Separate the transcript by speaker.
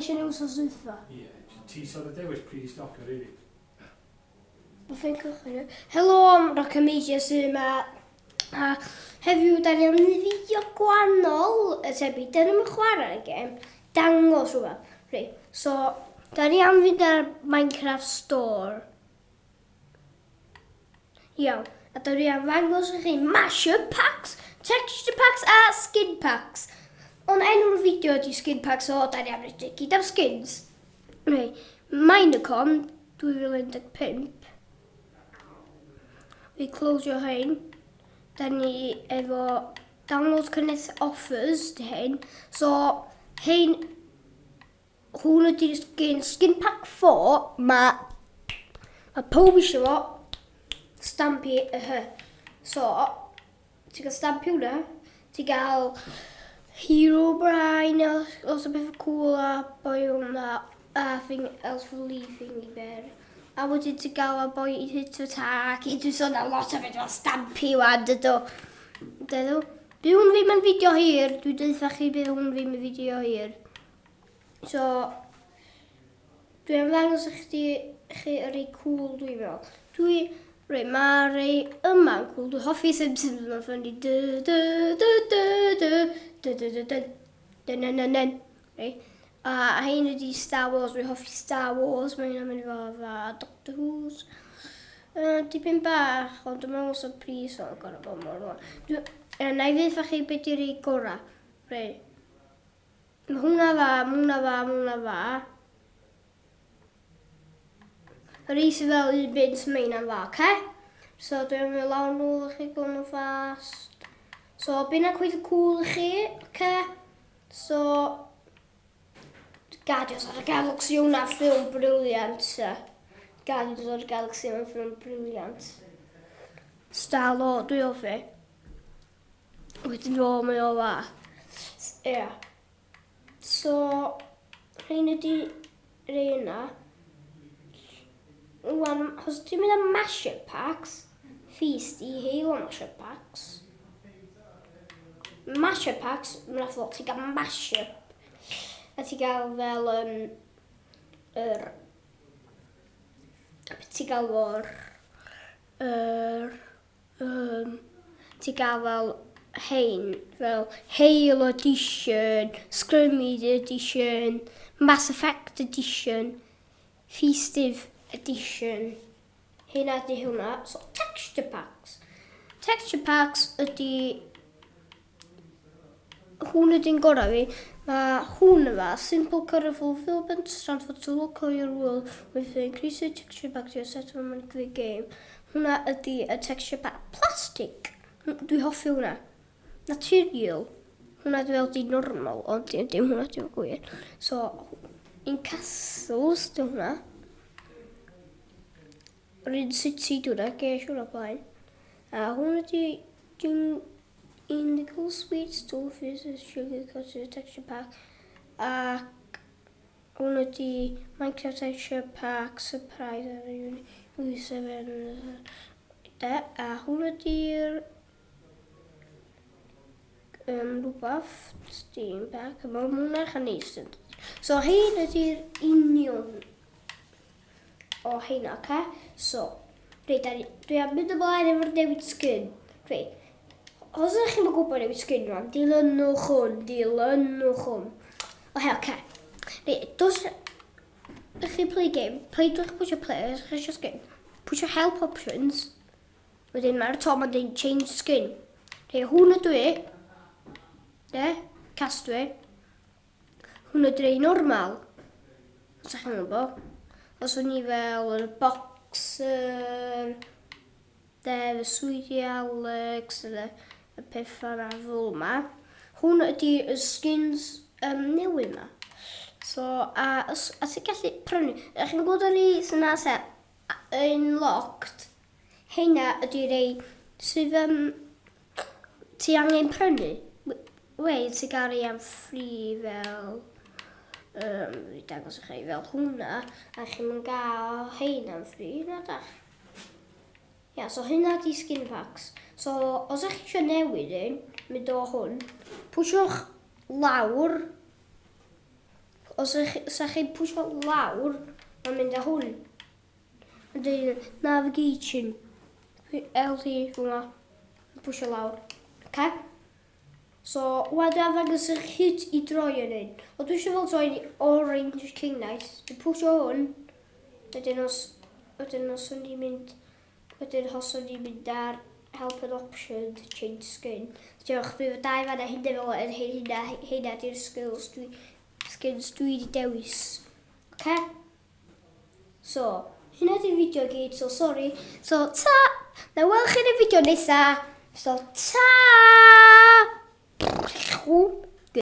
Speaker 1: eisiau nhw wsos dwytha.
Speaker 2: Ie, ti sydd y dewis pryd i stopio, really.
Speaker 1: Mae'n cychwyn. Helo, Rock Media sydd yma. A heddiw, da ni am wneud fideo gwahanol y tebyg. Da ni'n chwarae y gêm, dangos rhywbeth. Reit, so, da ni am fynd ar Minecraft Store. Iawn, a da ni am ddangos i chi mashup packs, texture packs a skin packs. Ond enw'r fideo ydy skin packs, so da ni am wneud gyd am skins. Reit, Minecon 2015. Fi closio hein. Da ni efo download connect offers di hein. So, hein, hwn ydy'r skin, skin pack 4, mae ma pob eisiau fo. Stampy, uh -huh. So, Ti'n cael stamp hwnna. Ti'n gael Herobrine, a lot o bethau cool a boi hwnna, a thing else for leaving i ber. A wedyn ti'n gael a boi i hit attack, i dwi'n sôn am lot o bethau fel stampy wan, dydw. Dydw. Bydd hwn ddim yn fideo hir, dwi'n dweud chi bydd hwn ddim yn fideo hir. So, Dwi am ddangos i chdi chi y rei cool dwi'n meddwl. Dwi, rei, mae rei yma'n cool. Dwi'n hoffi Simpsons, mae'n ffynnu. Du, du, du, du, du, du, du, du, du, du, du, du, du. Rei. A hein ydi Star Wars, dwi'n hoffi Star Wars, mae hynna'n mynd i fod a Doctor Who's. Dipyn bach, ond dwi'n meddwl sy'n pris o'n gorau bod mor rwan. Na i ddeutha chi beth di'r rei gorau. Rei. Mae hwnna dda, mae hwnna dda, mae hwnna dda. Yr un sydd fel un bint, mae hynna'n dda, oce? Okay? So dwi'n mynd lawr nôl i chi gweld nhw'n fast. So, bydd yna cweith cool i chi, oce? Okay? So, Guardians of the Galaxy, hwnna ffilm briliant. Guardians of the Galaxy, hwnna ffilm briliant. Star-Lord, dwi hoffi. Wedyn o, mae o dda. Ie. Yeah. So, rhain ydi rei yna. Wan, os ti'n mynd am mashup packs, Feast i Halo mashup packs. Mashup packs, mae'n fath ti'n gael mashup. A ti'n gael fel, um, yr... Ti'n gael o'r... Yr... Um, ti gael fel hein, fel Halo Edition, Scrummy Edition, Mass Effect Edition, Festive Edition. Hynna ydy hwnna. So, texture packs. Texture packs ydy... Hwn ydy'n gorau fi. Mae hwn yma, simple, colourful, vibrant, transfer to local your world with the increased texture pack to your set of the game. Hwnna ydy y texture pack plastic. Dwi hoffi hwnna. Naturiol. Hwnna dwi fel di normal, ond dim, dim hwnna dwi'n gwir. So, in castles, di hwnna. Red City di hwnna, ges hwnna blaen. A hwnna di, dwi'n Indigo Sweet Toffees Sugar Coated Texture Pack. Ac hwn ydi Minecraft Texture Pack Surprise ar y U7. De, a hwn ydi'r rhywbeth Steam Pack. Mae hwnna'n edrych yn neis. So hyn ydi'r union o heina, oce? So, reit, dwi am mynd ymlaen efo'r newid sgin. Reit, os ydych chi'n gwybod newid sgin rwan, dilynwch hwn, dilynwch hwn. Oce, oce. Reit, dos, ydych chi'n play game, play, dwi'n pwysio play, os ydych chi eisiau sgin, pwysio help options, wedyn mae'r top yn dweud change skin. Reit, hwn ydw i, de, cast dwi. Hwn ydy'r un normal. Os ydych chi'n gwybod. Os o'n i fel yr boxer, de, fy Sweetie Alex, y, y pethau yna fel yma. Hwn ydy y skins newydd yma. So, a, os, a ti'n gallu prynu, ydych chi'n gwybod yr un sy'n na se, unlocked, heina ydy rei sydd ti angen prynu. Wei, ti gael ei am free fel... Fi dangos i chi fel hwnna, a chi'n mynd gael hein am free, na dach. Ia, so hynna di skin packs. So, os ydych chi eisiau newid un, mynd o hwn, pwyswch lawr. Os ych chi'n pwysio lawr, mae'n mynd â hwn. Mae'n dweud navigation. LT, hwnna. Pwysio lawr. Okay? So, wan dwi am ddangos i chi sut i droi yn un. O, dwi eisiau fel droi i Orange King Knight. Dwi'n pwysio hwn. Wedyn os o'n i'n mynd, wedyn os o'n i'n mynd ar help and option, change skin. Diolch, dwi efo dau fanna hynna fel yn hynna, hynna di'r skins dwi wedi dewis. Okay? So, hynna di'r fideo gyd, so sorry. So, ta! Na weld chi yn y fideo nesa. So, ta! Chw.